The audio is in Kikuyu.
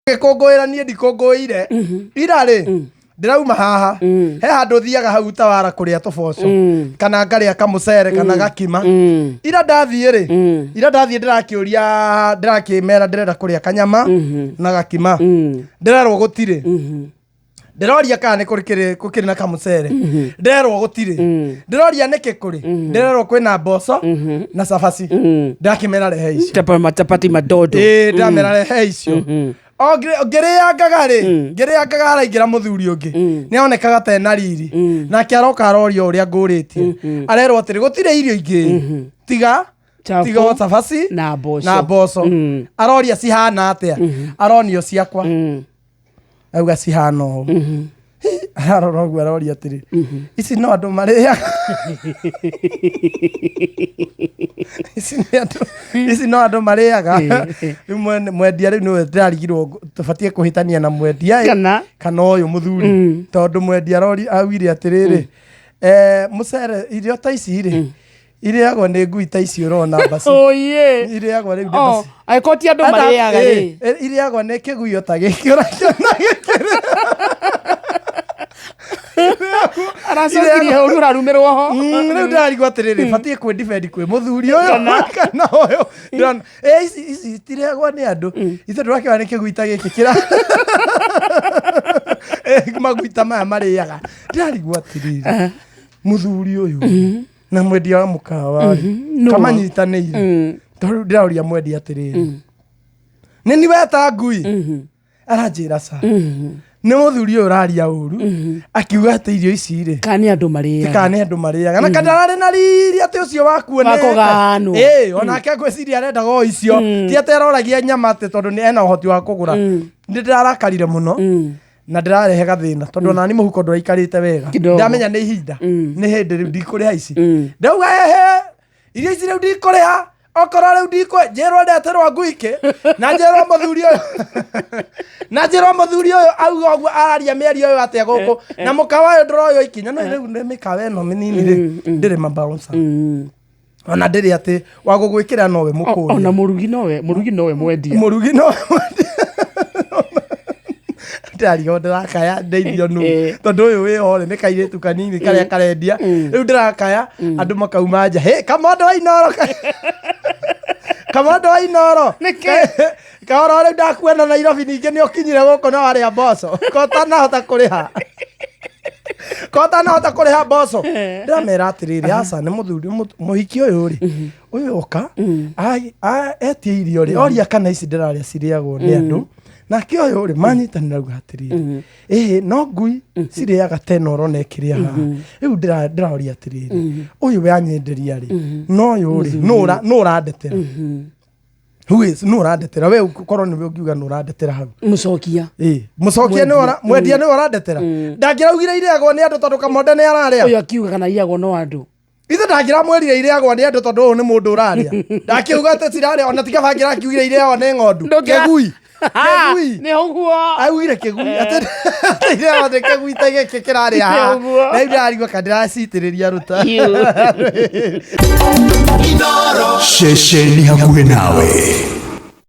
Gĩkũngũĩra niĩ ndikũngũĩire ira rĩ, ndĩrauma haha, he handũ thiaga hau Tawara kũrĩa tũboco kana ngarĩa kamũcere kana gakima. Ira ndathiĩ rĩ, ira ndathiĩ ndĩrakĩũria, ndĩrakĩmera ndĩrenda kũrĩa kanyama na gakima. Ndĩrerwo gũtirĩ. Ndĩroria kana nĩ kũrĩ gũkĩrĩ na kamũcere, ndĩrerwo gũtirĩ. Ndĩroria nĩkĩ kũrĩ, ndĩrerwo kwĩna mboco na cabaci. Ndĩrakĩmera rehe icio. Chapati madodo. Ĩĩ, ndĩramera rehe icio. O ngĩrĩangaga rĩ, ngĩrĩangaga haraingĩra mũthuri ũngĩ, nĩ aonekaga ta ena riri. Nake aroka aroria ũrĩa ngũrĩtie, arerwo atĩrĩ gũtirĩ irio ingĩ tiga Chapo tiga o cabaci na mboco. Na mboco. Aroria cihana atĩa, aronio ciakwa. Auga cihana ũũ. Ararora ũguo aroria atĩrĩ, ici no andũ marĩaga? Ici nĩ andũ, ici no andũ marĩaga? Rĩu mwendia rĩu nĩwe ndĩrarigirwo tũbatiĩ kũhĩtania na mwendia ĩ, Kana? Kana ũyũ mũthuri, tondũ mwendia arori augire atĩrĩrĩ, mũcere irio ta ici rĩ irĩagwo nĩ ngui ta ici ũrona mbaci. Oye. Irĩagwo rĩu nĩ Oh, mbaci. angĩkorwo ti andũ marĩaga rĩ. Irĩagwo nĩ kĩguyo ta gĩkĩ ũrakĩona gĩkĩ. Aracokirie ũru ũrarumĩrwo ho. Rĩu ndĩrarigwo atĩrĩrĩ, batiĩ kwĩ defend kwĩ mũthuri ũyũ kana ũyũ ndĩrona ici itirĩagwo nĩ andũ, ithuĩ ndũrakĩona nĩ kĩgui ta gĩkĩ kĩra maguita maya marĩaga. Ndĩrarigwo atĩrĩrĩ, mũthuri ũyũ na mwendia wa mũkawa rĩ, Nũ? kamanyitanĩire, tondũ ndĩraũria mwendia atĩrĩrĩ, nĩ ni weta ngui? Aranjĩra ca nĩ mũthuri ũyũ ũraria ũru akiuga atĩ irio ici rĩ Kana nĩ andũ marĩaga. Kana nĩ andũ marĩaga na kana ararĩ na riri atĩ ũcio wakuo nĩ Wakũgaanwo. Ĩĩ, onake ngwĩciria arendaga o icio, ti atĩ aroragia nyama atĩ tondũ nĩ ena ũhoti wa kũgũra. Nĩ ndĩrarakarire mũno na ndĩrarehe gathĩna tondũ onani mũhuko ndũraikarĩte wega. Kidogo. Ndamenya nĩ ihinda, nĩ hĩndĩ rĩu ndikũrĩha ici. Ndauga ehe, irio ici rĩu ndikũrĩha, okorwo rĩu ndikũ njĩrwo ndeterwo nguikĩ na njĩrwo mũthuri ũyũ, na njĩrwo mũthuri ũyũ auga ũguo araria mĩario ũyũ atĩa gũkũ na mũkawa ũyũ ndũroywo ikinya. No rĩu nĩ mĩkawa ĩno mĩnini rĩ, ndĩrĩ mabouncer ona ndĩrĩ atĩ wa gũgwĩkĩra nowe mũkũria. Ona mũrugi nowe mwendia. Mũrugi no ndĩrarigwo ndĩrakaya ndeithio nũ, tondũ ũyũ wĩ ho rĩ nĩ kairĩtu kanini karĩa karendia. Rĩu ndĩrakaya andũ makauma nja, hĩ kamondo wa Inoro, kamondo wa Inoro. Nĩkĩ? Kahoro rĩu ndakuona Nairobi, ningĩ nĩ ũkinyire gũkũ na warĩa mboco, ko ũtanahota kũrĩha, ko ũtanahota kũrĩha mboco. Ndĩramera atĩrĩrĩ, aca nĩ mũthuri mũhiki ũyũ rĩ, ũyũ oka etie irio rĩ, oria kana ici ndĩrarĩa cirĩagwo nĩ andũ. Nake ũyũ rĩ manyitanĩra auga atĩrĩrĩ, ĩhĩ no ngui cirĩaga tena ũrona ĩkĩrĩa haha. Rĩu ndĩroria atĩrĩrĩ, ũyũ we anyenderia rĩ, no ũyũ rĩ nũ ũrandetera? Who is nũ ũrandetera? We korwo nĩwe ũngiuga nũ ũrandetera hau? Mũcokia. Ĩ, mũcokia nĩ mwendia nĩwe ũrandetera. Ndangĩraugire irĩagwo nĩ andũ tondũ kamonde nĩ ararĩa. Ũyũ akiuga kana iyagwo no andũ. Ithe ndangĩramwĩrire irĩagwo nĩ andũ tondũ ũyũ nĩ mũndũ ũrarĩa. Ndakiuga atĩ cirarĩa ona tiga bangĩrakiugire irĩagwo nĩ ng'ondu. Kĩgui, kĩgui. Nĩ ũguo. Augire kĩgui, atĩ irĩagwo nĩ kĩgui ta gĩkĩ kĩrarĩa haha. Ũguo. Na rĩu ndĩrarigwo kana ndĩracitĩrĩria ruta. Ceceni hakuhĩ nawe.